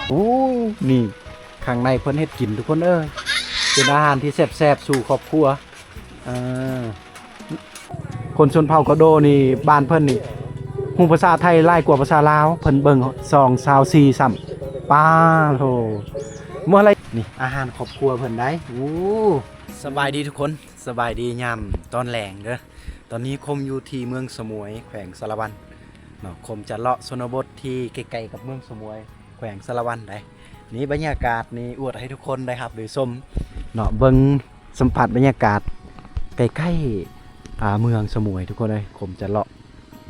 ໂອ້ ນີ້ ຂ້າງໃນເພິ່ນເຮັດກິນທຸກຄົນເອີຍ ເປັນອາຫານທີ່ແຊບໆ ສູ່ຄອບຄົວ. ເອີ ຄົນຊົນເຜົ່າກະໂດນີ້ ບ້ານເພິ່ນນີ້ ຮູ້ພາສາໄທຫຼາຍກວ່າພາສາລາວ ເພິ່ນເບິ່ງສອງຊາວສີ່ຊ້ຳ. ປາໂທ ມື້ໃດ ນີ້ອາຫານຄອບຄົວເພິ່ນໄດ໋. ໂອ້ ສະບາຍດີທຸກຄົນ ສະບາຍດີຍາມຕອນແລງເດີ. ຕອນນີ້ຄົມຢູ່ທີ່ເມືອງສະໝວຍ ແຂວງສາລະວັນເນາະ. ຄົມຈະເລາະຊົນນະບົດທີ່ໃກ້ໆກັບເມືອງສະໝວຍ ແຂວງສາລະວັນໄດ໋. ນີ້ບັນຍາກາດນີ້ອວດໃຫ້ທຸກຄົນໄດ້ຮັບໄດ້ຊົມເນາະ ເບິ່ງສຳຜັດບັນຍາກາດໃກ້ໆ ອ່າ ເມືອງສະໝວຍທຸກຄົນເອີຍ. ຄົມຈະເລາະ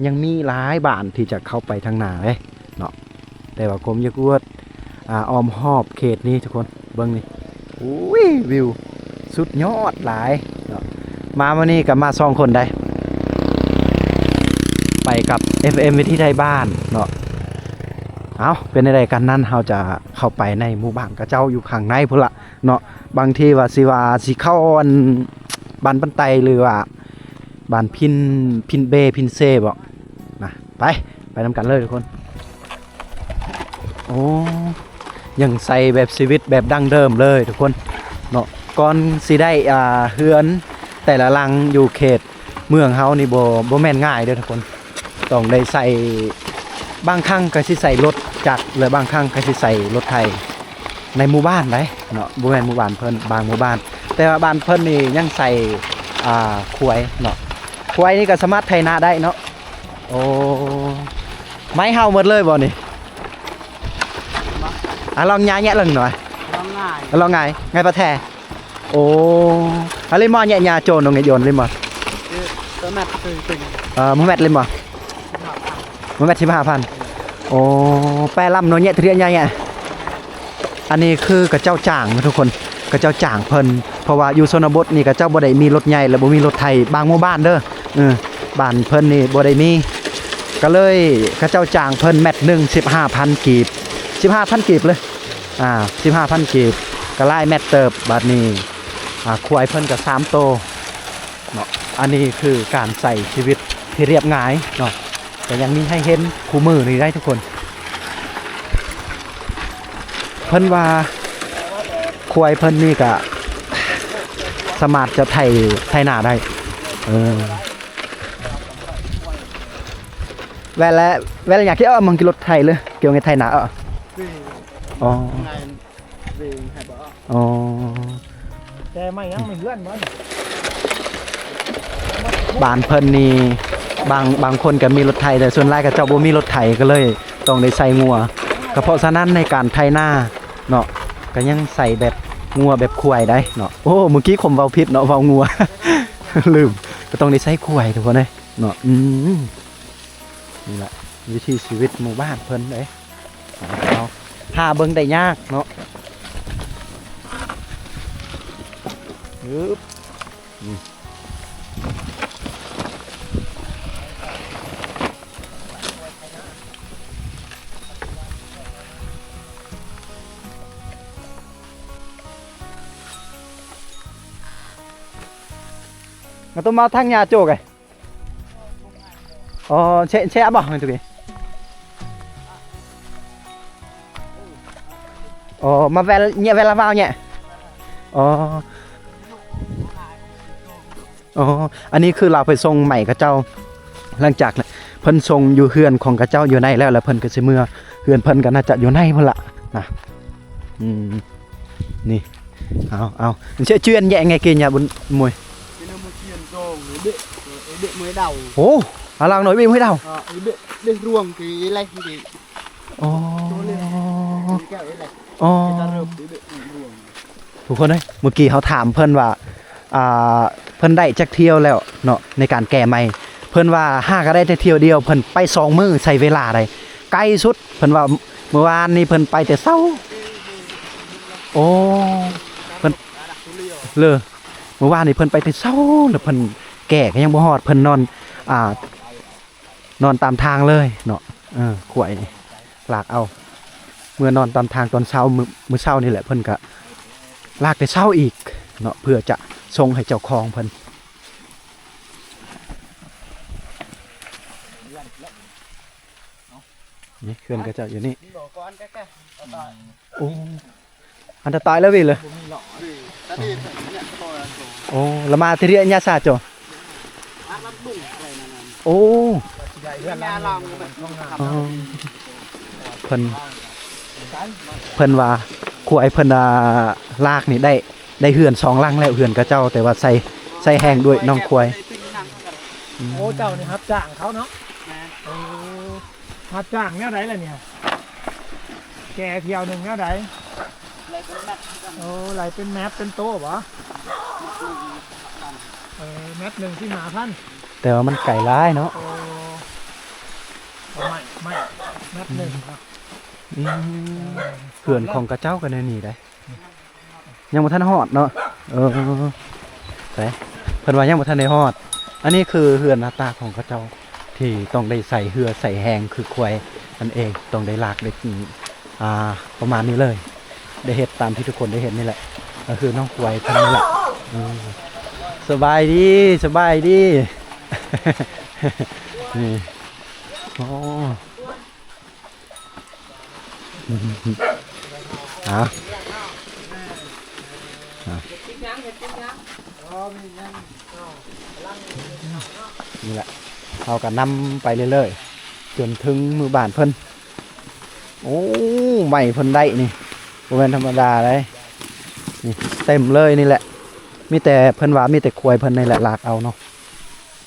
ຍັງມີຫຼາຍບ້ານທີ່ຈະເຂົ້າໄປທາງໜ້າເດ້ເນາະ ແຕ່ວ່າຄົມຢາກອວດ ອ່າ ອ້ອມຮອບເຂດນີ້ທຸກຄົນ ເບິ່ງນີ້ ໂອ້ຍ ວິວສຸດຍອດຫຼາຍເນາະ. ມາມື້ນີ້ກໍມາສອງຄົນໄດ໋ ໄປກັບ ເອັຟເອັມ ວິຖີໄທບ້ານເນາະ. ເອົ້າ ເປັນໃດກັນນັ້ນ ເຮົາຈະເຂົ້າໄປໃນໝູ່ບ້ານຂະເຈົ້າຢູ່ຂ້າງໃນພຸ້ນລະເນາະ. ບາງທີວ່າຊິວ່າຊິເຂົ້າອັນ ບ້ານບັນໄຕ ຫຼືວ່າ ບ້ານພິນ ພິນເບ ພິນເຊບໍ ນະ ໄປ ໄປນຳກັນເລີຍທຸກຄົນ. ໂອ້ ຍັງໃຊ້ແບບຊີວິດແບບດັ້ງເດີມເລີຍທຸກຄົນເນາະ. ກ່ອນຊິໄດ້ ອ່າ ເຮືອນແຕ່ລະຫຼັງຢູ່ເຂດເມືອງເຮົານີ້ ບໍ່ ບໍ່ແມ່ນງ່າຍເດີທຸກຄົນ. ຕ້ອງໄດ້ໃຊ້ ບາງຄັ້ງກໍຊິໃຊ້ລົດຈັກ ແລະ ບາງຄັ້ງກໍຊິໃຊ້ລົດໄຖໃນໝູ່ບ້ານໃດ໋ເນາະ. ບໍ່ແມ່ນໝູ່ບ້ານເພິ່ນ ບາງໝູ່ບ້ານ ແຕ່ວ່າບ້ານເພິ່ນນີ້ຍັງໃຊ້ ອ່າ ຄວາຍເນາະ. ຄວາຍນີ້ກໍສາມາດໄຖນາໄດ້ເນາະ. ໂອ້ ໄມ້ເຫົ່າໝົດເລີຍບໍ່ນີ້? ອ່ະ ລອງຫຍ້າແຍະເບິ່ງໜ່ອຍ. ລອງງ່າຍ ລອງງ່າຍ ງ່າຍປາແທ້. ໂອ້ ອາລິມອນແຍະຫຍ້າໂຈນລົງໃນໂຍນລິມອນ ເອີ ປະມານ ເອີ ເປັນ ເອີ ໝູແມັດລິມອນ ໝູແມັດສິບຫ້າພັນ. ໂອ້ ແປລຳໂນແຍະເທຍໃຫຍ່. ອັນນີ້ຄືຂະເຈົ້າຈ້າງນະທຸກຄົນ ຂະເຈົ້າຈ້າງເພິ່ນ ເພາະວ່າຢູ່ຊົນນະບົດນີ້ຂະເຈົ້າບໍ່ໄດ້ມີລົດໃຫຍ່ ແລະ ບໍ່ມີລົດໄຖ ບາງໝູ່ບ້ານເດີ ເອີ ບ້ານເພິ່ນນີ້ບໍ່ໄດ້ມີ ກໍເລີຍຂະເຈົ້າຈ້າງເພິ່ນແມັດໜຶ່ງສິບຫ້າພັນກີບ ສິບຫ້າພັນກີບເລີຍ. ອ່າ ສິບຫ້າພັນກີບ ກໍຫຼາຍແມັດເຕີບ. ບາດນີ້ ອ່າ ຄວາຍເພິ່ນກໍສາມໂຕເນາະ. ອັນນີ້ຄືການໃຊ້ຊີວິດທີ່ລຽບງ່າຍເນາະ ກໍຍັງມີໃຫ້ເຫັນຄູ່ມື້ນີ້ໄດ໋ທຸກຄົນ. ເພິ່ນວ່າຄວາຍເພິ່ນນີ້ກໍສາມາດຈະໄຖ ໄຖນາໄດ້ ເອີ. ແວ່ນແລ້ວ ແວ່ນແລ້ວຫຍັງທີ່ເອົາມັນກິນລົດໄຖເລີຍ ກ່ຽວກັບໄຖນາເອົາ. ອໍ ອໍ ແຕ່ໄມ້ຍັງມີເຮືອນບໍ່ນີ້? ບ້ານເພິ່ນນີ້ ບາງ ບາງຄົນກໍມີລົດໄຖ ແຕ່ສ່ວນຫຼາຍເຂົາເຈົ້າບໍ່ມີລົດໄຖ ກໍເລີຍຕ້ອງໄດ້ໃຊ້ງົວ. ກໍເພາະສະນັ້ນໃນການໄຖນາເນາະ ກໍຍັງໃຊ້ແບບງົວແບບຄວາຍໄດ໋ເນາະ. ໂອ້ ມື້ກີ້ຄົມເວົ້າຜິດເນາະ ເວົ້າງົວ ລືມ ກໍຕ້ອງໄດ້ໃຊ້ຄວາຍທຸກຄົນເອີຍເນາະ. ອືມ ນີ້ລະວິຖີຊີວິດໝູ່ບ້ານເພິ່ນເດ້ ເຮົາຫາເບິ່ງໄດ້ຍາກເນາະ. ອືບ ງາຕຸມາທາງຫຍ້າໂຈກ. ອໍ ເຊ ເຊອະບໍ ແມ່ນຕຸກີ້. ອໍ ມາແວ່ນ ແຍະແວ່ນລະວາວແຍະ. ອໍ ອໍ ອັນນີ້ຄືລາວໄປສົ່ງໄມ້ຂະເຈົ້າ ຫຼັງຈາກເພິ່ນສົ່ງຢູ່ເຮືອນຂອງຂະເຈົ້າຢູ່ໃນແລ້ວ ແລ້ວເພິ່ນກໍຊິເມືອ ເຮືອນເພິ່ນກໍໜ້າຈະຢູ່ໃນພຸ້ນລະນະ. ອືມ ນີ້ ເອົາ ເອົາ ເຊ ຈຽນແຍະໄງກີ້ຍາບຸນມວຍ. ໂອ້ ອາລັງໜ້ອຍເບມຫ້ວຍດາວ. ອໍ ທຸກຄົນເອີຍ ມື້ກີ້ເຮົາຖາມເພິ່ນວ່າ ອ່າ ເພິ່ນໄດ້ຈັກທ່ຽວແລ້ວເນາະ ໃນການແກ່ໄມ້ ເພິ່ນວ່າຫາກະໄດ້ແຕ່ທ່ຽວດຽວ ເພິ່ນໄປສອງມື້ ໃຊ້ເວລາໃດ ໄກສຸດ ເພິ່ນວ່າມື້ວານນີ້ເພິ່ນໄປແຕ່ເຊົ້າ. ໂອ້ ເພິ່ນ ເລີ ມື້ວານນີ້ເພິ່ນໄປແຕ່ເຊົ້າ ແລ້ວເພິ່ນແກ່ກໍຍັງບໍ່ຮອດ ເພິ່ນນອນ ອ່າ ນອນຕາມທາງເລີຍເນາະ. ເອີ ຄວາຍນີ້ລາກເອົາເມືອນອນຕາມທາງຕອນເຊົ້າ ມື້ ມື້ເຊົ້ານີ້ແຫຼະ ເພິ່ນກະລາກແຕ່ເຊົ້າອີກເນາະ ເພື່ອຈະສົ່ງໃຫ້ເຈົ້າຂອງເພິ່ນ. ນີ້ເຮືອນຂະເຈົ້າຢູ່ນີ້. ໂອ້ ອັນຕະຕາຍແລ້ວເວີຍເລີຍ. ໂອ້ ລະມາເທເຣຍຍາຊາໂຈ. ໂອ້ ເພິ່ນ ເພິ່ນວ່າ ຄວາຍເພິ່ນ ອ່າ ລາກນີ້ໄດ້ ໄດ້ເຮືອນສອງຫຼັງແລ້ວ ເຮືອນຂະເຈົ້າ ແຕ່ວ່າໃສ່ ໃສ່ແຮງດ້ວຍນ້ອງຄວາຍ. ໂອ້ ເຈົ້ານີ້ຮັບຈ້າງເຂົາເນາະ. ໂອ້ ຮັບຈ້າງແນວໃດລະນີ້? ແກ່ຖ້ຽວໜຶ່ງແນວໃດ? ໂອ້ ໄລ່ເປັນແມັດເປັນໂຕບໍ? ເອີ ແມັດໜຶ່ງສິບຫ້າພັນ. ແຕ່ວ່າມັນໄກຫຼາຍເນາະ. ໂອ້ ໄມ້ ໄມ້ແມັດໜຶ່ງເນາະ. ອືມ ເຮືອນຂອງຂະເຈົ້າກໍແນວນີ້ໄດ໋. ຍັງບໍ່ທັນຮອດເນາະ. ເອີ ໃສ ເພິ່ນວ່າຍັງບໍ່ທັນໄດ້ຮອດ. ອັນນີ້ຄືເຮືອນໜ້າຕາຂອງເຂົາເຈົ້າ ທີ່ຕ້ອງໄດ້ໃສ່ເຫື່ອໃສ່ແຮງຄືຄວາຍນັ້ນເອງ ຕ້ອງໄດ້ລາກໄດ້ ອ່າ ປະມານນີ້ເລີຍ. ໄດ້ເຮັດຕາມທີ່ທຸກຄົນໄດ້ເຫັນນີ້ແຫຼະ ກໍຄືນ້ອງຄວາຍເພິ່ນນີ້ແຫຼະ. ເອີ ສະບາຍດີ ສະບາຍດີ. ນີ້ ໂອ້ ອາ ອາ ນີ້ແຫຼະ ເຮົາກໍນຳໄປເລື້ອຍໆ ຈົນເຖິງໝູ່ບ້ານເພິ່ນ. ໂອ້ ໄມ້ເພິ່ນໄດ້ນີ້ ບໍ່ແມ່ນທຳມະດາເດ້ ນີ້ເຕັມເລີຍ. ນີ້ແຫຼະ ມີແຕ່ ເພິ່ນວ່າມີແຕ່ຄວາຍເພິ່ນນີ້ແຫຼະລາກເອົາເນາະ.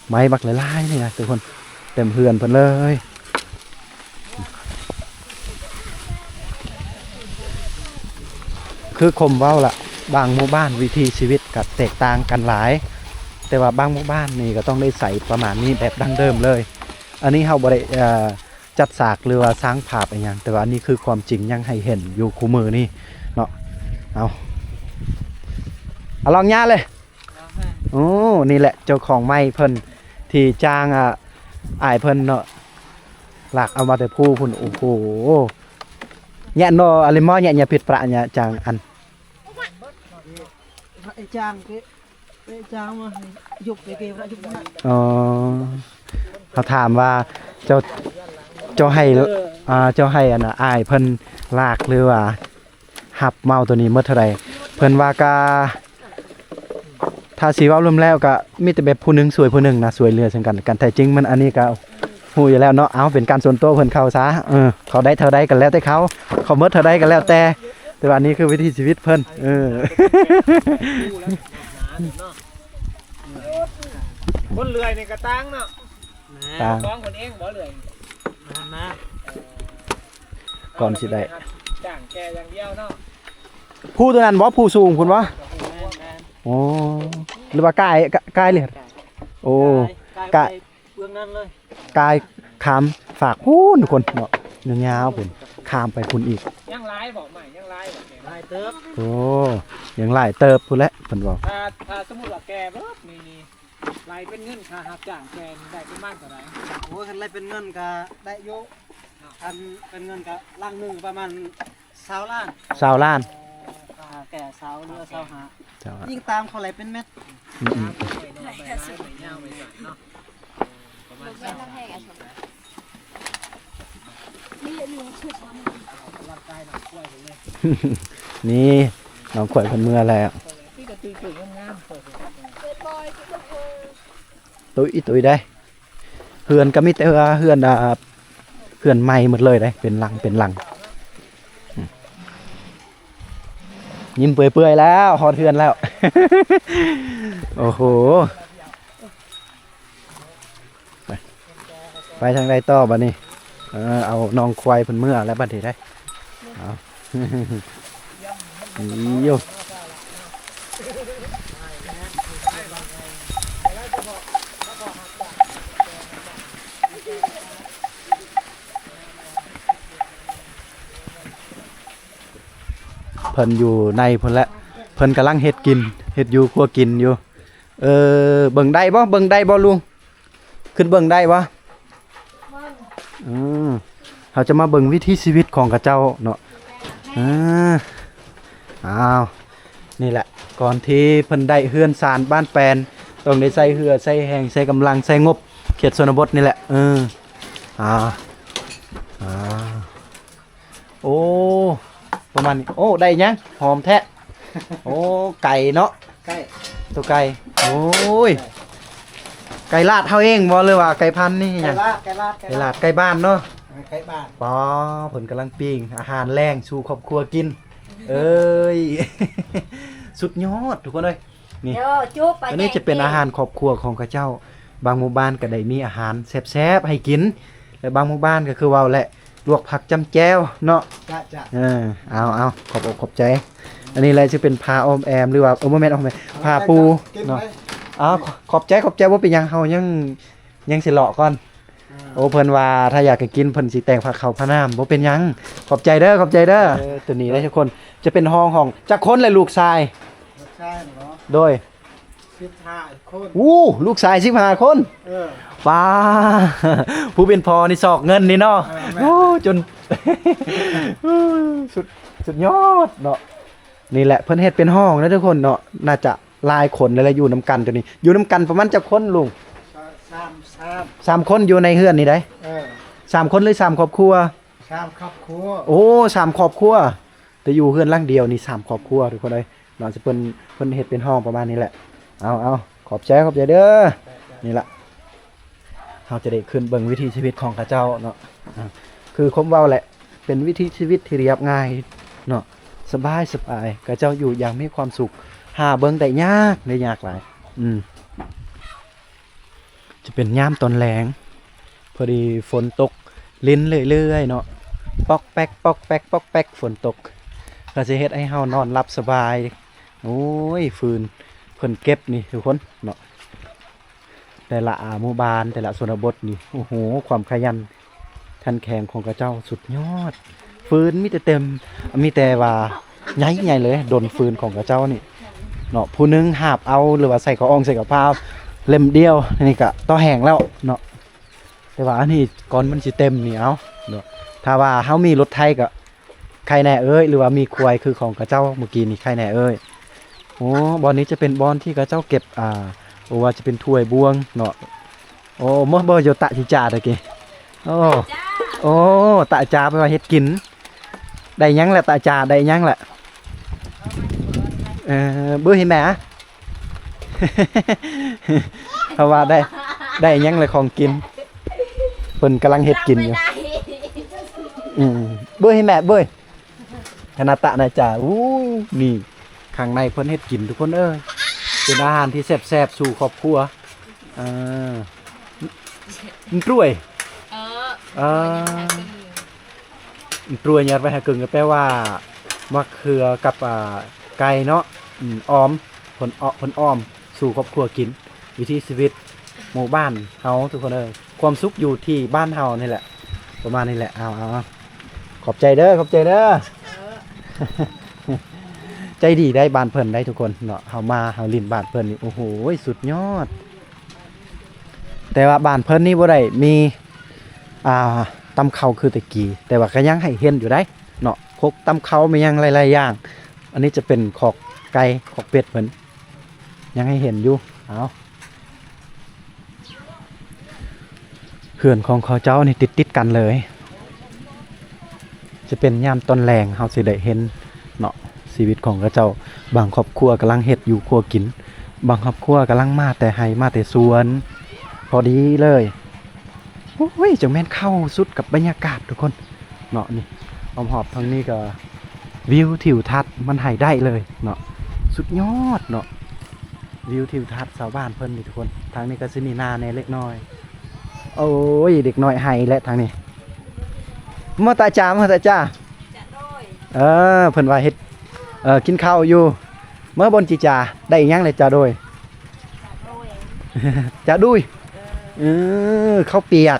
ໄມ້ບັກຫຼາຍໆ ນີ້ນະທຸກຄົນ ເຕັມເຮືອນເພິ່ນເລີຍ. ຄືຄົມເວົ້າລະ ບາງໝູ່ບ້ານວິຖີຊີວິດກໍແຕກຕ່າງກັນຫຼາຍ ແຕ່ວ່າບາງໝູ່ບ້ານນີ້ກໍຕ້ອງໄດ້ໃຊ້ປະມານນີ້ແບບດັ້ງເດີມເລີຍ. ອັນນີ້ເຮົາບໍ່ໄດ້ ເອີ ຈັດສາກ ຫຼືວ່າສ້າງພາບອີ່ຫຍັງ ແຕ່ວ່າອັນນີ້ຄືຄວາມຈິງຍັງໃຫ້ເຫັນຢູ່ຄູ່ມື້ນີ້ເນາະ. ເອົາ ເອົາລອງຍ່າງເລີຍ. ໂອ້ ນີ້ແຫຼະເຈົ້າຂອງໄມ້ເພິ່ນ ທີ່ຈ້າງ ອ່າ ອ້າຍເພິ່ນເນາະ ລາກເອົາມາແຕ່ພູພຸ້ນ. ໂອ້ໂຫ ແຍະໂນອາລິມໍ ແຍະ ແຍະຜິດປະ ແຍະຈາງອັນ ໄອ້ຈ້າງເກ ໄອ້ຈ້າງມາໃຫ້ຍົກເກ ເກ ຍົກ. ອໍ ເຂົາຖາມວ່າ ເຈົ້າ ເຈົ້າໃຫ້ ອ່າ ເຈົ້າໃຫ້ອັນນ່າ ອ້າຍເພິ່ນລາກ ຫຼືວ່າ ຮັບເໝົາໂຕນີ້ໝົດເທົ່າໃດ? ເພິ່ນວ່າກະ ຖ້າຊິເວົ້າລວມແລ້ວກະມີແຕ່ແບບຜູ້ໜຶ່ງຊ່ວຍຜູ້ໜຶ່ງນະ ຊ່ວຍເຫຼືອເຊິ່ງກັນແລະກັນ. ແທ້ຈິງມັນອັນນີ້ກະຮູ້ຢູ່ແລ້ວເນາະ ເອົາເປັນການສ່ວນຕົວເພິ່ນເຂົາຊະ. ເອີ ເຂົາໄດ້ເທົ່າໃດກໍແລ້ວແຕ່ເຂົາ ເຂົາໝົດເທົ່າໃດກໍແລ້ວແຕ່ ແຕ່ວ່າອັນນີ້ຄືວິຖີຊີວິດເພິ່ນ. ເອີ ຄົນເລື່ອຍນີ້ກະຕ່າງເນາະ ຕ່າງ ຂອງເພິ່ນເອງບໍ່ເລື່ອຍ ມາ ເອີ ກ່ອນຊິໄດ້ ຈ້າງແກ່ຢ່າງດຽວເນາະ. ພູຕົວນັ້ນບໍ່? ພູສູງພຸ້ນບໍ່? ແມ່ນໆ ໂອ້ ຫຼືວ່າກາຍ ກາຍເລີຍ? ໂອ້ ກາຍ ກາຍ ໄປເບື້ອງນັ້ນເລີຍ ກາຍຂ້າມຟາກພຸ້ນທຸກຄົນເນາະ ຍາວໆພຸ້ນ ຂ້າມໄປພຸ້ນອີກ. ຍັງຫຼາຍບໍ່? ໄມ້ຍັງຫຼາຍບໍ່? ຫຼາຍເຕີບ. ໂອ້ ຍັງຫຼາຍເຕີບພຸ້ນແຫຼະເພິ່ນເວົ້າ. ຖ້າ ຖ້າສົມມຸດວ່າແກ່ເບິດນີ້ ໄລ່ເປັນເງິນຄ່າຮັບຈ້າງແກ່ນີ້ໄດ້ປະມານເທົ່າໃດ? ໂອ້ຍ ຄັນໄລ່ເປັນເງິນກະໄດ້ຢູ່ ຄັນເປັນເງິນກະຫຼັງໜຶ່ງປະມານຊາວລ້ານ. ຊາວລ້ານ ຄ່າແກ່ຊາວ ເຫຼືອຊາວຫ້າ ຊາວຫ້າ ຍິງຕາມເຂົາໄລ່ເປັນແມັດ. ອືມ ນີ້ນ້ອງຂວັນເພິ່ນເມືອແລ້ວ ຕຸ້ຍໆ ງາມໆ ຕຸ້ຍໆ ໄດ໋. ເຮືອນກໍມີແຕ່ເຮືອນ ອ່າ ເຮືອນໃໝ່ໝົດເລີຍເດ້ ເປັນຫຼັງເປັນຫຼັງ. ອືມ ຍິ້ມເປື່ອຍໆ ແລ້ວ ຮອດເຮືອນແລ້ວ. ໂອ້ໂຫ ໄປ ໄປທາງໃດຕໍ່ບັດນີ້? ເອີ ເອົານ້ອງຄວາຍເພິ່ນເມືອແລ້ວບັດນີ້ໄດ໋. ເອົາ ໂຢ ເພິ່ນຢູ່ໃນພຸ້ນແຫຼະ ເພິ່ນກຳລັງເຮັດກິນ ເຮັດຢູ່ຄົວກິນຢູ່. ເອີ ເບິ່ງໄດ້ບໍ່? ເບິ່ງໄດ້ບໍ່ລຸງ? ຂຶ້ນເບິ່ງໄດ້ບໍ່? ເອີ ເຮົາຈະມາເບິ່ງວິຖີຊີວິດຂອງເຂົາເຈົ້າເນາະ. ເອີ ອ້າວ ນີ້ແຫຼະ ກ່ອນທີ່ເພິ່ນໄດ້ເຮືອນຊານບ້ານແປນ ຕ້ອງໄດ້ໃຊ້ເຫື່ອໃຊ້ແຮງ ໃຊ້ກຳລັງ ໃຊ້ງົບເຂດຊົນນະບົດນີ້ແຫຼະ. ເອີ ອ້າວ ອ້າວ ໂອ້ ປະມານນີ້. ໂອ້ ໄດ້ຫຍັງ? ຫອມແທ້. ໂອ້ ໄກ່ເນາະ. ໄກ່ ໂຕໄກ່. ໂອ້ຍ ໄກ່ລາດເຮົາເອງບໍ່ ຫຼືວ່າໄກ່ພັນນີ້? ໄກ່ຫຍັງ? ໄກ່ລາດ ໄກ່ລາດ ໄກ່ລາດ ໄກ່ບ້ານເນາະ. ເອີ ໄກ່ບ້ານ. ປາ ເພິ່ນກຳລັງປີ້ງອາຫານແລງສູ່ຄອບຄົວກິນ. ເອີຍ ສຸດຍອດທຸກຄົນເອີຍ. ນີ້ ໂອ້ ຈຸບ ອັນນີ້ຈະເປັນອາຫານຄອບຄົວຂອງເຂົາເຈົ້າ. ບາງໝູ່ບ້ານກໍໄດ້ມີອາຫານແຊບໆໃຫ້ກິນ ແລະ ບາງໝູ່ບ້ານກໍຄືເວົ້າແຫຼະ ລວກຜັກຈ້ຳແຈ່ວເນາະ. ຈ້ະ ຈ້ະ ເອີ ເອົາ ເອົາ ຂອບອົກຂອບໃຈ. ອັນນີ້ແຫຼະຊິເປັນຜ້າອ້ອມແອມ ຫຼືວ່າ ເອີ ບໍ່ແມ່ນອ້ອມແອມ ຜ້າປູເນາະ. ເອົາ ຂອບໃຈ ຂອບໃຈ. ບໍ່ເປັນຫຍັງ ເຮົາຍັງ ຍັງຊິເລາະກ່ອນ. ໂອ້ ເພິ່ນວ່າຖ້າຢາກໃຫ້ກິນ ເພິ່ນຊິແຕ່ງພາເຂົ້າພານ້ຳ. ບໍ່ເປັນຫຍັງ ຂອບໃຈເດີ ຂອບໃຈເດີ. ເອີ ໂຕນີ້ເດ້ທຸກຄົນ ຈະເປັນຫ້ອງຂອງ ຈັກຄົນແຫຼະລູກຊາຍ? ລູກຊາຍເນາະ ໂດຍ ສິບຫ້າຄົນ. ໂອ້ ລູກຊາຍສິບຫ້າຄົນ. ເອີ ປ້າ ຜູ້ເປັນພໍ່ນີ້ຊອກເງິນນີ້ເນາະ. ເອີ ແມ່ນ. ໂອ້ ຈົນ ສຸດ ສຸດຍອດເນາະ. ນີ້ແຫຼະ ເພິ່ນເຮັດເປັນຫ້ອງເດີທຸກຄົນເນາະ. ໜ້າຈະຫຼາຍຄົນແຫຼະ ຢູ່ນຳກັນໂຕນີ້. ຢູ່ນຳກັນປະມານຈັກຄົນລຸງ? ສາມ ສາມ ສາມຄົນຢູ່ໃນເຮືອນນີ້ໃດ໋. ເອີ ສາມຄົນ ຫຼື ສາມຄອບຄົວ? ສາມຄອບຄົວ. ໂອ້ ສາມຄອບຄົວ ແຕ່ຢູ່ເຮືອນຫຼັງດຽວນີ້ ສາມຄອບຄົວທຸກຄົນເອີຍເນາະ. ເພິ່ນ ເພິ່ນເຮັດເປັນຫ້ອງປະມານນີ້ແຫຼະ. ເອົາ ເອົາ ຂອບໃຈ ຂອບໃຈເດີ. ນີ້ລະ ເຮົາຈະໄດ້ຂຶ້ນເບິ່ງວິຖີຊີວິດຂອງເຂົາເຈົ້າເນາະ. ອາ ຄືຄວາມເວົ້າແຫຼະ ເປັນວິຖີຊີວິດທີ່ລຽບງ່າຍເນາະ ສະບາຍໆ. ເຂົາເຈົ້າຢູ່ຢ່າງມີຄວາມສຸກ ຫາເບິ່ງໄດ້ຍາກ ໄດ້ຍາກຫຼາຍ. ອືມ ຈະເປັນຍາມຕອນແລງ ພໍດີຝົນຕົກລິນເລື້ອຍໆເນາະ ປອກແປກ ປອກແປກ ປອກແປກ. ຝົນຕົກກໍຊິເຮັດໃຫ້ເຮົານອນຫຼັບສະບາຍ. ໂອ້ຍ ຟືນເພິ່ນເກັບນີ້ທຸກຄົນເນາະ. ແຕ່ລະ ອາ ໝູ່ບ້ານ ແຕ່ລະຊົນນະບົດນີ້ ໂອ້ໂຫ ຄວາມຂະຫຍັນຂັນແຂງຂອງເຂົາເຈົ້າສຸດຍອດ. ຟືນມີແຕ່ເຕັມ ມີແຕ່ວ່າໃຫຍ່ໆເລີຍ ດົນຟືນຂອງເຂົາເຈົ້ານີ້ເນາະ. ຜູ້ໜຶ່ງຫາບເອົາ ຫຼືວ່າໃສ່ຂະອອງໃສ່ກະພ້າວເຫຼັ້ມດຽວ ນີ້ກະຕໍ່ແຫ້ງແລ້ວເນາະ. ແຕ່ວ່າອັນນີ້ກ່ອນມັນຊິເຕັມນີ້ ເອົາເນາະ ຖ້າວ່າເຮົາມີລົດໄຖກໍ ໄຄແນ່ເອີຍ ຫຼືວ່າມີຄວາຍຄືຂອງເຂົາເຈົ້າມື້ກີ້ນີ້ ໄຄແນ່ເອີຍ. ໂອ້ ບ່ອນນີ້ຈະເປັນບ່ອນທີ່ເຂົາເຈົ້າເກັບ ອ່າ ບໍ່ວ່າຈະເປັນຖ້ວຍບ່ວງເນາະ. ໂອ້ ໝົດບໍ່ ໂຍຕະຈິຈາຕະກີ້. ໂອ້ ໂອ້ ຕະຈາ ແປວ່າເຮັດກິນ. ໄດ້ຫຍັງລະ ຕະຈາ ໄດ້ຫຍັງລະ? ເອີ ເບິ່ງໃຫ້ແມ່ ເພາະວ່າໄດ້ ໄດ້ຫຍັງແລະ ຂອງກິນ ເພິ່ນກຳລັງເຮັດກິນຢູ່. ອືມ ເບິ່ງໃຫ້ແມ່ເບິ່ງ ຄະນະຕະນາຈາ. ໂອ້ ນີ້ຂ້າງໃນເພິ່ນເຮັດກິນທຸກຄົນເອີຍ ເປັນອາຫານທີ່ແຊບໆສູ່ຄອບຄົວ. ເອີ ມັນກລ້ວຍ ເອີ ເອີ ກລ້ວຍຍອດໄວ້ຫາກຶງ ກໍແປວ່າໝາກເຂືອກັບ ອ່າ ໄກ່ເນາະ. ອືມ ອອມ ເພິ່ນເອາະ ເພິ່ນອອມສູ່ຄອບຄົວກິນ. ວິຖີຊີວິດໝູ່ບ້ານເຮົາທຸກຄົນເອີຍ ຄວາມສຸກຢູ່ທີ່ບ້ານເຮົານີ້ແຫຼະ ປະມານນີ້ແຫຼະ. ເອົາ ເອົາ ເອົາ ຂອບໃຈເດີ ຂອບໃຈເດີ. ໃຈດີໄດ໋ ບ້ານເພິ່ນໄດ໋ທຸກຄົນເນາະ. ເຮົາມາເຮົາຫຼິ້ນບ້ານເພິ່ນນີ້ ໂອ້ໂຫ ສຸດຍອດ. ແຕ່ວ່າບ້ານເພິ່ນນີ້ບໍ່ໄດ້ມີ ອ່າ ຕຳເຂົ້າຄືແຕ່ກີ້ ແຕ່ວ່າກໍຍັງໃຫ້ເຫັນຢູ່ໄດ໋ເນາະ ຄົກຕຳເຂົ້າແມ່ນຫຍັງຫຼາຍໆຢ່າງ. ອັນນີ້ຈະເປັນຄອກໄກ່ຄອກເປັດເພິ່ນ ຍັງໃຫ້ເຫັນຢູ່. ເອົາ ເຮືອນຂອງເຂົາເຈົ້ານີ້ຕິດໆກັນເລີຍ. ຈະເປັນຍາມຕອນແລງ ເຮົາຊິໄດ້ເຫັນເນາະ ຊີວິດຂອງເຂົາເຈົ້າ. ບາງຄອບຄົວກຳລັງເຮັດຢູ່ຄົວກິນ ບາງຄອບຄົວກຳລັງມາແຕ່ໄຮ່ມາແຕ່ສວນ ພໍດີເລີຍ. ໂອ້ຍ ຈັ່ງແມ່ນເຂົ້າສຸດກັບບັນຍາກາດທຸກຄົນເນາະ. ນີ້ ອ້ອມຮອບທາງນີ້ກໍ ວິວທິວທັດມັນໃຫ້ໄດ້ເລີຍເນາະ ສຸດຍອດເນາະ. ວິວທິວທັດຊາວບ້ານເພິ່ນນີ້ທຸກຄົນ. ທາງນີ້ກໍຊິມີນາແດ່ເລັກນ້ອຍ. ໂອ້ຍ ເດັກນ້ອຍໄຫ້ແຫຼະທາງນີ້. ມາຕາຈາ ມາຕາຈາ. ເອີ ເພິ່ນວ່າເຮັດ ເອີ ກິນເຂົ້າຢູ່. ມາບົນຈີຈາ ໄດ້ອີ່ຫຍັງແຫຼະຈາໂດຍ? ຈາໂດຍ ເອີ ເຂົ້າປຽກ.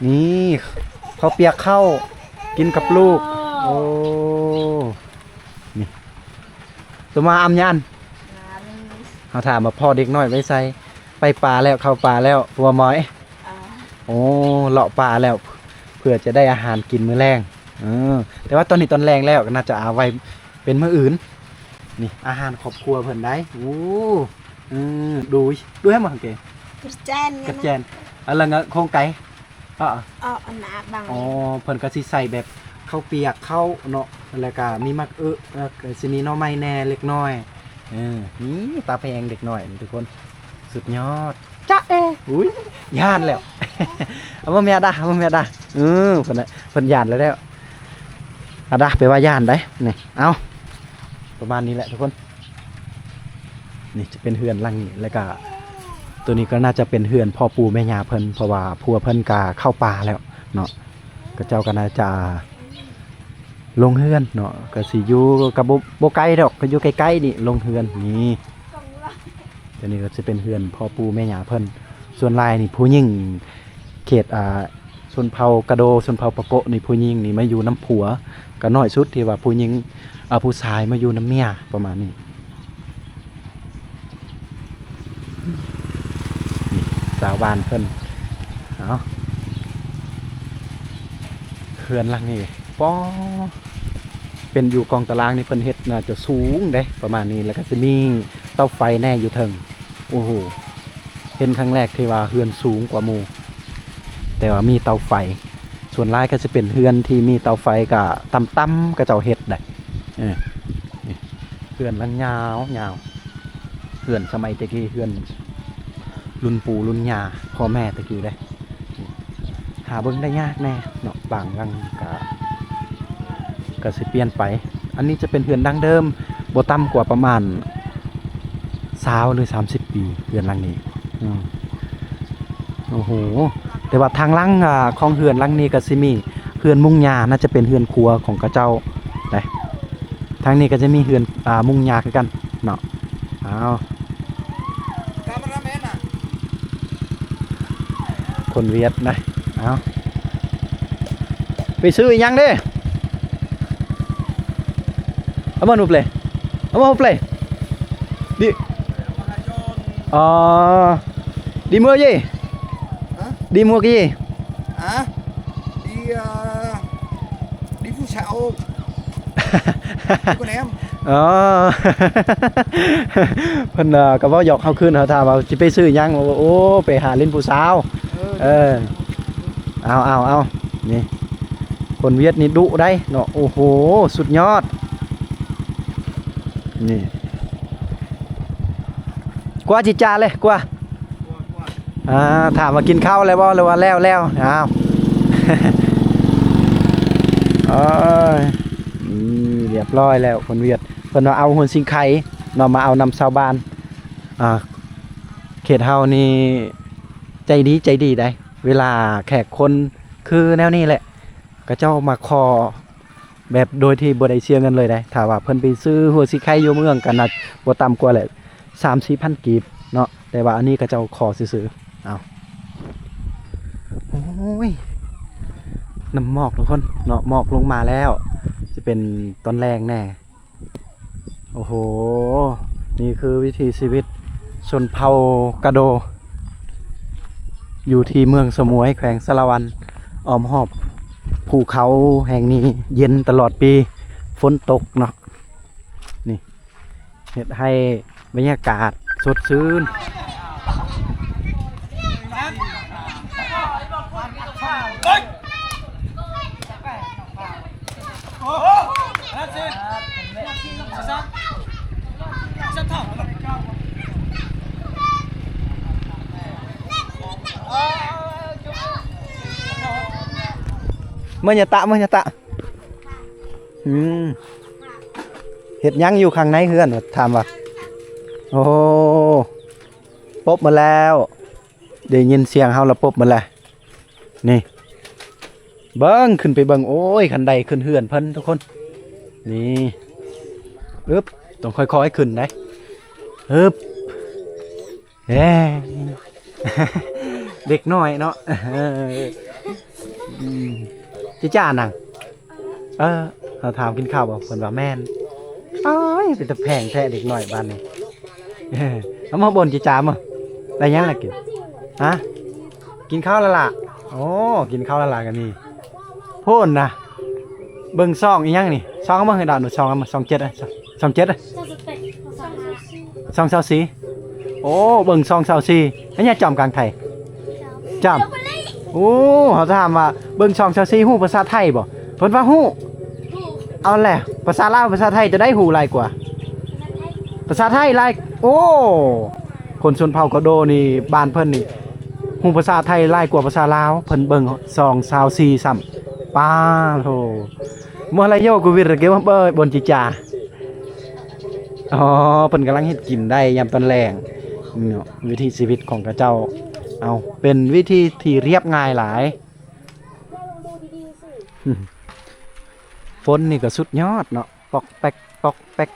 ນີ້ ເຂົ້າປຽກເຂົ້າ ກິນກັບລູກ. ໂອ້ ນີ້ ຕົວມາອຳຍານ. ເຮົາຖາມວ່າພໍ່ເດັກນ້ອຍໄວ້ໃສ? ໄປປ່າແລ້ວ ເຂົ້າປ່າແລ້ວ ຜົວໝອຍ. ໂອ້ ເລາະປ່າແລ້ວ ເພື່ອຈະໄດ້ອາຫານກິນມື້ແລງ. ເອີ ແຕ່ວ່າຕອນນີ້ຕອນແລງແລ້ວ ກໍໜ້າຈະເອົາໄວ້ເປັນມື້ອື່ນ. ນີ້ ອາຫານຄອບຄົວເພິ່ນໄດ໋. ໂອ້ ເອີ ໂດຍ ໂດຍ ໃຫ້ໝົດເກ ກະແຈນ ກະແຈນ. ອັນລະໂຄງໄກ ອໍ ອັນນະບັງ. ອໍ ເພິ່ນກໍຊິໃສ່ແບບ ເຂົ້າປຽກ ເຂົ້າເນາະ ແລ້ວກະມີໝາກອຶ ແລ້ວກະຊິມີໜໍ່ໄມ້ແດ່ເລັກນ້ອຍ. ເອີ ນີ້ຕາແພງເດັກນ້ອຍນີ້ທຸກຄົນ ສຸດຍອດ. ຈ໊ະເອ ອຸ້ຍ ຢ້ານແລ້ວ. ເອົາມາແມ່ດາ ເອົາມາແມ່ດາ. ເອີ ເພິ່ນນະ ເພິ່ນຢ້ານແລ້ວ ແລ້ວ ອາດາ ໄປວ່າຢ້ານໄດ໋ນີ້. ເອົາ ປະມານນີ້ແຫຼະທຸກຄົນ. ນີ້ຈະເປັນເຮືອນຫຼັງນີ້ ແລ້ວກະໂຕນີ້ກໍໜ້າຈະເປັນເຮືອນພໍ່ປູ່ແມ່ຍ່າເພິ່ນ ເພາະວ່າຜົວເພິ່ນກະເຂົ້າປ່າແລ້ວເນາະ. ເຂົາເຈົ້າກໍໜ້າຈະລົງເຮືອນເນາະ ກໍຊິຢູ່ ກໍບໍ່ ບໍ່ໄກດອກ ກໍຢູ່ໃກ້ໆນີ້ ລົງເຮືອນນີ້. ໂຕນີ້ກໍຈະເປັນເຮືອນພໍ່ປູ່ແມ່ຍ່າເພິ່ນ. ສ່ວນຫຼາຍນີ້ຜູ້ຍິງເຂດ ອ່າ ຊົນເຜົ່າກະໂດ ຊົນເຜົ່າປາໂກະນີ້ ຜູ້ຍິງນີ້ມາຢູ່ນຳຜົວ ກໍໜ້ອຍສຸດທີ່ວ່າຜູ້ຍິງ ອ່າ ຜູ້ຊາຍມາຢູ່ນຳເມຍ ປະມານນີ້. ນີ້ຊາວບ້ານເພິ່ນ ເອົາ ເຮືອນຫຼັງນີ້ ປໍ ເປັນຢູ່ກອງຕະລາງນີ້ ເພິ່ນເຮັດໜ້າຈະສູງເດ້ ປະມານນີ້ ແລ້ວກໍຊິມີເຕົາໄຟແດ່ຢູ່ເທິງ. ໂອ້ໂຫ ເຫັນຄັ້ງແລກທີ່ວ່າເຮືອນສູງກວ່າໝູ່ ແຕ່ວ່າມີເຕົາໄຟ. ສ່ວນຫຼາຍກໍຊິເປັນເຮືອນທີ່ມີເຕົາໄຟ ກະຕ່ຳໆ ເຂົາເຈົ້າເຮັດໄດ໋. ເອີ ນີ້ເຮືອນຫຼັງຍາວໆ ເຮືອນສະໄໝແຕ່ກີ້ ເຮືອນລຸ້ນປູ່ລຸ້ນຍ່າພໍ່ແມ່ແຕ່ກີ້ເດ້. ຫາເບິ່ງໄດ້ຍາກແດ່ເນາະ ບາງຫຼັງກະ ກະຊິປ່ຽນໄປ. ອັນນີ້ຈະເປັນເຮືອນດັ້ງເດີມ ບໍ່ຕ່ຳກວ່າປະມານຊາວ ຫຼື ສາມສິບປີ ເຮືອນຫຼັງນີ້. ອືມ ໂອ້ໂຫ ແຕ່ວ່າທາງຫຼັງ ອ່າ ຂອງເຮືອນຫຼັງນີ້ກະຊິມີເຮືອນມຸງຫຍ້າ ໜ້າຈະເປັນເຮືອນຄົວຂອງເຂົາເຈົ້າໄດ໋. ທາງນີ້ກໍຈະມີເຮືອນ ອ່າ ມຸງຫຍ້າຄືກັນເນາະ. ອ້າວ ຄົນຫວຽດນະ. ເອົາ ໄປຊື້ອີ່ຫຍັງເດ້? ເອົາມາໜູເປ ເອົາມາຫູເປ ດິ ອໍ Đi mua gì? Hả? Đi mua cái gì? Hả? Đi, ờ, đi Phú Xuyên. Đi con em. ອໍ ເພິ່ນ ເອີ ກໍເວົ້າຫຍອກເຮົາຄືນ ເຮົາຖາມວ່າຊິໄປຊື້ຫຍັງ ໂອ້ ໄປຫາຫຼິ້ນຜູ້ສາວ. ເອີ ເອີ ເອົາ ເອົາ ເອົາ ນີ້ ຄົນຫວຽດນີ້ດຸໄດ໋ເນາະ. ໂອ້ໂຫ ສຸດຍອດ ນີ້ ກວ່າຈິຈາເລີຍ ກວ່າ ອ່າ ຖາມວ່າກິນເຂົ້າແລ້ວບໍ່ ຫຼືວ່າແລ້ວແລ້ວ? ອ້າວ ໂອ້ຍ ນີ້ ລຽບຮ້ອຍແລ້ວ ຄົນຫວຽດ ເພິ່ນວ່າເອົາຫົວຊິງໄຄເນາະ ມາເອົານຳຊາວບ້ານ. ອ່າ ເຂດເຮົານີ້ໃຈດີ ໃຈດີໄດ໋ ເວລາແຂກຄົນຄືແນວນີ້ແຫຼະ ເຂົາເຈົ້າມາຂໍ ແບບໂດຍທີ່ບໍ່ໄດ້ເສຍເງິນເລີຍເດ້. ຖ້າວ່າເພິ່ນໄປຊື້ຫົວຊິໄຄຢູ່ເມືອງ ກໍໜ້າບໍ່ຕ່ຳກວ່າແຫຼະ ສາມສີ່ພັນກີບເນາະ, ແຕ່ວ່າອັນນີ້ເຂົາເຈົ້າຂໍຊື່ໆ. ເອົາ ໂອ້ຍ ນ້ຳໝອກທຸກຄົນເນາະ, ໝອກລົງມາແລ້ວ ຈະເປັນຕອນແລງແດ່. ໂອ້ໂຫ ນີ້ຄືວິຖີຊີວິດຊົນເຜົ່າກະໂດ ຢູ່ທີ່ເມືອງສະໝວຍ ແຂວງສາລະວັນ ອ້ອມຮອບພູເຂົາແຫ່ງນີ້ ເຢັນຕະຫຼອດປີ ຝົນຕົກເນາະ. ນີ້ ເຮັດໃຫ້ບັນຍາກາດສົດຊື່ນ. ເມືອຍະຕະ ເມືອຍະຕະ. ອືມ ເຮັດຫຍັງຢູ່ຂ້າງໃນເຮືອນ? ຖາມວ່າ ໂອ້ ປົບມາແລ້ວ. ໄດ້ຍິນສຽງເຮົາລະປົບໝົດແຫຼະ. ນີ້ ເບິ່ງ ຂຶ້ນໄປເບິ່ງ. ໂອ້ຍ ຄັນໄດຂຶ້ນເຮືອນເພິ່ນທຸກຄົນ. ນີ້ ອຶບ ຕ້ອງຄ່ອຍໆຂຶ້ນໄດ໋. ອຶບ ເອີ ເດັກນ້ອຍເນາະ. ເອີ ອືມ ຈິຈ້ານັ່ງ. ເອີ ເຮົາຖາມກິນເຂົ້າບໍ່ ເພິ່ນວ່າແມ່ນ. ອ້າຍ ເປັນຕາແພງແທ້ເດັກນ້ອຍບ້ານນີ້. ເອົາມາບ່ອນຈິຈ້າມາ ໄດ້ຫຍັງລະກິນ? ຮະ ກິນເຂົ້າແລ້ວລະ? ໂອ້ ກິນເຂົ້າແລ້ວລະກໍມີ. ໂພນນະ ເບິ່ງຊ່ອງອີຫຍັງນີ້? ຊ່ອງເອົາມາໃຫ້ດາວໜູ ຊ່ອງເອົາມາ ຊ່ອງເຈັດ ຊ່ອງເຈັດ ຊ່ອງຊາວສີ່. ໂອ້ ເບິ່ງຊ່ອງຊາວສີ່ ອັນນີ້ຈອມກາງໄທ ຈອມ. ໂອ້ ເຮົາຖາມວ່າເບິ່ງຊ່ອງຊາວສີ່ ຮູ້ພາສາໄທບໍ່? ເພິ່ນວ່າຮູ້. ເອົາແຫຼະ ພາສາລາວ ພາສາໄທ ໂຕໃດຮູ້ຫຼາຍກວ່າ? ພາສາໄທຫຼາຍ. ໂອ້ ຄົນຊົນເຜົ່າກະໂດນີ້ ບ້ານເພິ່ນນີ້ ຮູ້ພາສາໄທຫຼາຍກວ່າພາສາລາວ. ເພິ່ນເບິ່ງສອງຊາວສີ່ຊ້ຳ. ປາໂທ ມະລາໂຍກຸວິຣະເກວະເບີຍບົນຈິຈາ. ອໍ ເພິ່ນກຳລັງເຮັດກິນໄດ້ຍາມຕອນແລງເນາະ. ວິຖີຊີວິດຂອງເຂົາເຈົ້າ ເອົາ ເປັນວິຖີທີ່ລຽບງ່າຍຫຼາຍ. ຝົນນີ້ກໍສຸດຍອດເນາະ ປອກແປັກ ປອກແປັກ.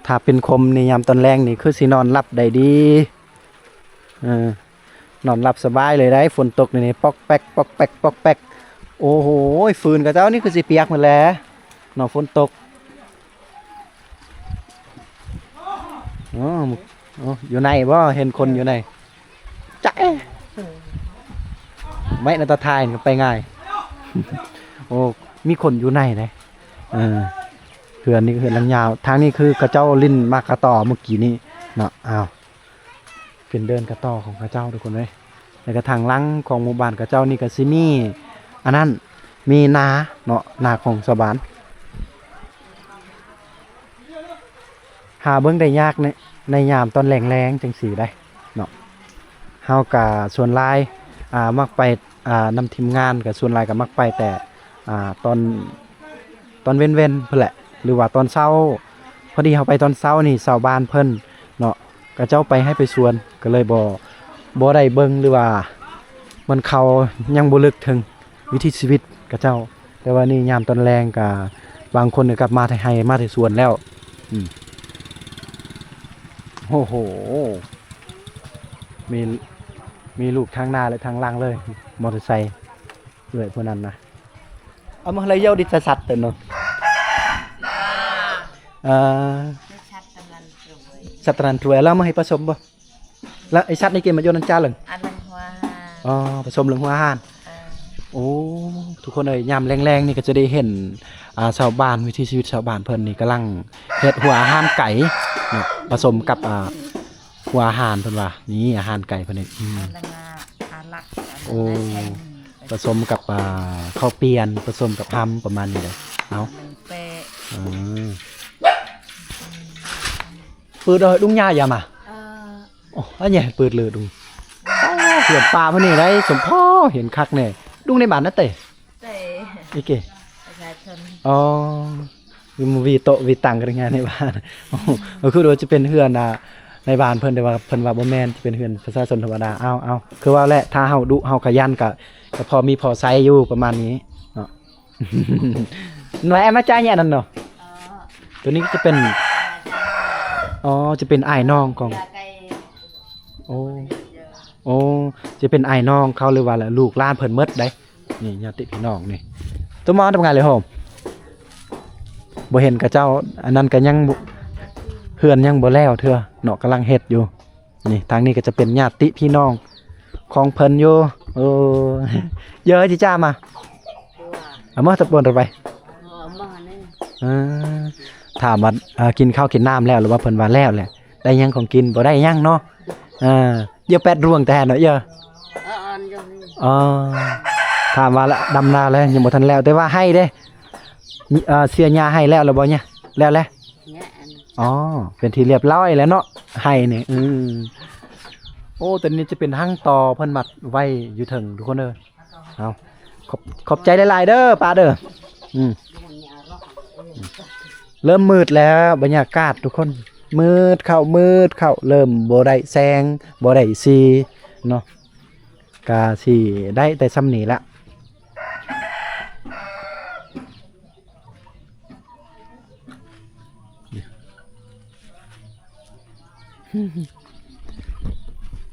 ຖ້າເປັນຄົມນີ້ ຍາມຕອນແລງນີ້ ຄືຊິນອນຫຼັບໄດ້ດີ. ເອີ ນອນຫຼັບສະບາຍເລີຍໄດ໋ ຝົນຕົກນີ້ ປອກແປັກ ປອກແປັກ ປອກແປັກ. ໂອ້ໂຫ ຟືນເຂົາເຈົ້ານີ້ຄືຊິປຽກໝົດແຫຼະເນາະ ຝົນຕົກ. ອໍ ໂອ້ ຢູ່ໃນບໍ່? ເຫັນຄົນຢູ່ໃນ. ຈະເອ ໄມ້ໜ້າຕາຖ່າຍນີ້ໄປງ່າຍ. ໂອ້ ມີຄົນຢູ່ໃນເດ້. ເອີ ເຮືອນນີ້ເຮືອນຫຼັງຍາວ. ທາງນີ້ຄືເຂົາເຈົ້າຫຼິ້ນໝາກກະຕໍ້ມື້ກີ້ນີ້ເນາະ. ອ້າວ ເປັນເດີ່ນກະຕໍ້ຂອງເຂົາເຈົ້າ ທຸກຄົນເອີຍ. ແລ້ວກະທາງຫຼັງຂອງໝູ່ບ້ານເຂົາເຈົ້ານີ້ກະຊິມີ ອັນນັ້ນ ມີນາເນາະ ນາຂອງຊາວບ້ານ. ຫາເບິ່ງໄດ້ຍາກໃນ ໃນຍາມຕອນແລງໆ ຈັ່ງຊີ້ໄດ໋ເນາະ. ເຮົາກະສ່ວນຫຼາຍ ອ່າ ມັກໄປ ອ່າ ນຳທີມງານ ກະສ່ວນຫຼາຍກະມັກໄປແຕ່ ອ່າ ຕອນ ຕອນເວັນໆ ພຸ້ນແຫຼະ ຫຼືວ່າຕອນເຊົ້າ. ພໍດີເຮົາໄປຕອນເຊົ້ານີ້ ຊາວບ້ານເພິ່ນເນາະ ເຂົາເຈົ້າໄປໄຮ່ໄປສວນ ກະເລີຍບໍ່ ບໍ່ໄດ້ເບິ່ງ ຫຼືວ່າມັນເຂົ້າຍັງບໍ່ເລິກເຖິງ ວິຖີຊີວິດເຂົາເຈົ້າ. ແຕ່ວ່ານີ້ຍາມຕອນແລງກະ ບາງຄົນກໍກັບມາແຕ່ໄຮ່ມາແຕ່ສວນແລ້ວ. ອືມ ໂອ້ໂຫ ມີ ມີລູກທາງໜ້າ ແລະ ທາງຫຼັງເລີຍ ມໍເຕີໄຊເອື້ອຍຜູ້ນັ້ນນະ. ເອົາມາລະເຍົາດິຈະສັດເຕີນເນາະ. ເອີ ສັດຕະນັນຕຣວຍ ແລ້ວມາໃຫ້ປະສົມບໍ່? ແລ້ວໄອ້ສັດນີ້ເກມມາຢູ່ນັ້ນຈ້າເລີງ ອັນນັ້ນຫົວອາຫານ ອໍ ປະສົມເລື່ອງຫົວອາຫານ. ເອີ ໂອ້ ທຸກຄົນເອີຍ ຍາມແລງໆ ນີ້ກໍຈະໄດ້ເຫັນ ອ່າ ຊາວບ້ານ ວິຖີຊີວິດຊາວບ້ານເພິ່ນນີ້ກຳລັງເຮັດຫົວອາຫານໄກ່ເນາະ ປະສົມກັບ ອ່າ ຫົວອາຫານເພິ່ນວ່າ ນີ້ອາຫານໄກ່ເພິ່ນນີ້. ອືມ ອັນນັ້ນອາລັກ ໂອ້ ປະສົມກັບ ອ່າ ເຂົ້າປ່ຽນ ປະສົມກັບຮຳ ປະມານນີ້ເດ້. ເອົາ ເປີດເອົາດຸງຫຍ້າຢາມາ. ເອີ ໂອ້ ອັນນີ້ເປີດເລີດຸງ. ໂອ້ ເຮືອນປ່າພວກນີ້ໄດ້ສົມພໍເຫັນຄັກແນ່. ດຸງໃນບ້ານນະເຕ ເຕ ອີເກ ປະຊາຊົນ. ອໍ ຢູ່ມາວີໂຕະວີຕັງກັນງານໃນບ້ານ. ໂອ້ ກໍຄືວ່າຈະເປັນເຮືອນ ອ່າ ໃນບ້ານເພິ່ນ ແຕ່ວ່າເພິ່ນວ່າບໍ່ແມ່ນ ຈະເປັນເຮືອນປະຊາຊົນທຳມະດາ. ເອົາ ເອົາ ຄືວ່າແຫຼະ ຖ້າເຮົາດຸເຮົາຂະຫຍັນ ກະ ກະພໍມີພໍໃຊ້ຢູ່ ປະມານນີ້ເນາະ. ໜ່ວຍແອມມາຈ່າຍແຍະນັ້ນເນາະ. ອໍ ໂຕນີ້ກໍຈະເປັນ ອໍ ຈະເປັນອ້າຍນ້ອງຂອງ ໂອ້ ໂອ້ ຈະເປັນອ້າຍນ້ອງເຂົາ ຫຼືວ່າລູກຫຼານເພິ່ນໝົດໄດ໋. ນີ້ຍາດຕິພີ່ນ້ອງນີ້ ໂຕມາທຳງານເລີຍໂຮມ ບໍ່ເຫັນເຂົາເຈົ້າ. ອັນນັ້ນກໍຍັງບໍ່ ເຮືອນຍັງບໍ່ແລ້ວເທື່ອເນາະ ກຳລັງເຮັດຢູ່. ນີ້ທາງນີ້ກໍຈະເປັນຍາດຕິພີ່ນ້ອງຂອງເພິ່ນຢູ່. ເອີ ເຢີຈິຈ້າມາ ເອົາມາຕະໂກນໄປ. ເອີ ຖາມວ່າ ເອີ ກິນເຂົ້າກິນນ້ຳແລ້ວ ຫຼືວ່າເພິ່ນວ່າແລ້ວແຫຼະ. ໄດ້ຫຍັງຂອງກິນ? ບໍ່ໄດ້ຫຍັງເນາະ. ເອີ ເຢີແປດດວງແຕ່ເນາະ ເຢີ. ອໍ ຖາມວ່າດຳນາແລ້ວ ຍັງບໍ່ທັນແລ້ວ ແຕ່ວ່າໄຮ່ເດ້. ເອີ ເສຍຫຍ້າໄຮ່ແລ້ວ ຫຼືບໍ່ເນຍ? ແລ້ວແຫຼະ. ອໍ ເປັນທີ່ລຽບຮ້ອຍແລ້ວເນາະ ໄຮ່ນີ້. ອືມ ໂອ້ ໂຕນີ້ຈະເປັນຮັງຕໍ່ ເພິ່ນມັດໄວ້ຢູ່ເທິງ ທຸກຄົນເອີຍ. ເອົາ ຂອບ ຂອບໃຈຫຼາຍໆເດີປ້າເດີ. ອືມ ເລີ່ມມືດແລ້ວ ບັນຍາກາດທຸກຄົນ ມືດເຂົ້າ ມືດເຂົ້າ ເລີ່ມບໍ່ໄດ້ແສງ ບໍ່ໄດ້ສີເນາະ ກະຊິໄດ້ແຕ່ຊ່ຳນີ້ລະ.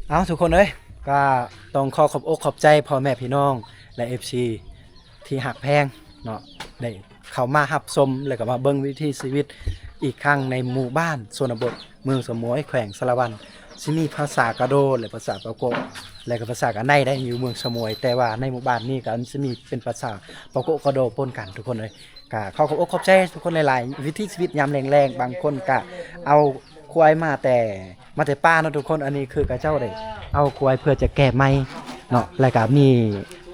ເອົາ ທຸກຄົນເອີຍ ກໍຕ້ອງຂໍຂອບອົກຂອບໃຈພໍ່ແມ່ພີ່ນ້ອງ ແລະ ເອັຟຊີ ທີ່ຮັກແພງເນາະ ໄດ້ເຂົ້າມາຮັບຊົມ ແລະ ກໍມາເບິ່ງວິຖີຊີວິດອີກຄັ້ງໃນໝູ່ບ້ານຊົນນະບົດ ເມືອງສະໝວຍ ແຂວງສາລະວັນ ຊິມີພາສາກະໂດ ແລະ ພາສາປາໂກະ ແລະ ກໍພາສາກະໄນໄດ້ ຢູ່ເມືອງສະໝວຍ. ແຕ່ວ່າໃນໝູ່ບ້ານນີ້ກໍຊິມີເປັນພາສາປາໂກະກະໂດປົນກັນ ທຸກຄົນເອີຍ. ກໍຂໍຂອບອົກຂອບໃຈທຸກຄົນຫຼາຍໆ ວິຖີຊີວິດຍາມແລງໆ ບາງຄົນກໍເອົາຄວາຍມາແຕ່ ມາແຕ່ປ່າເນາະທຸກຄົນ. ອັນນີ້ຄືເຂົາເຈົ້າໄດ້ເອົາຄວາຍເພື່ອຈະແກ້ໄມ້ເນາະ ແລ້ວກໍມີ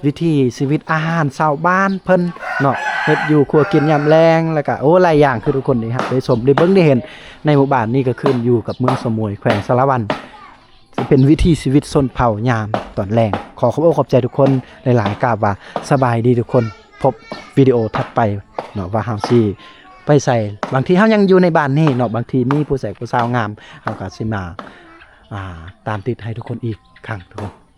ວິຖີຊີວິດອາຫານຊາວບ້ານເພິ່ນເນາະ ເຮັດຢູ່ຄົວກິນຍາມແລງ ແລ້ວກະ ໂອ້ ຫຼາຍຢ່າງ ຄືທຸກຄົນໄດ້ຮັບໄດ້ຊົມໄດ້ເບິ່ງໄດ້ເຫັນໃນໝູ່ບ້ານນີ້ ກໍຂຶ້ນຢູ່ກັບເມືອງສະໝວຍ ແຂວງສາລະວັນ ຈະເປັນວິຖີຊີວິດຊົນເຜົ່າຍາມຕອນແລງ. ຂໍຂອບອົກຂອບໃຈທຸກຄົນຫຼາຍໆ ກາບວ່າສະບາຍດີທຸກຄົນ. ພົບວິດີໂອຖັດໄປເນາະ ວ່າເຮົາຊິໄປໃສ. ບາງທີເຮົາຍັງຢູ່ໃນບ້ານນີ້ເນາະ ບາງທີມີຜູ້ແສກຜູ້ສາວງາມ ເຮົາກໍຊິມາ ອ່າ ຕາມຕິດໃຫ້ທຸກຄົນອີກຄັ້ງ ທຸກຄົນ.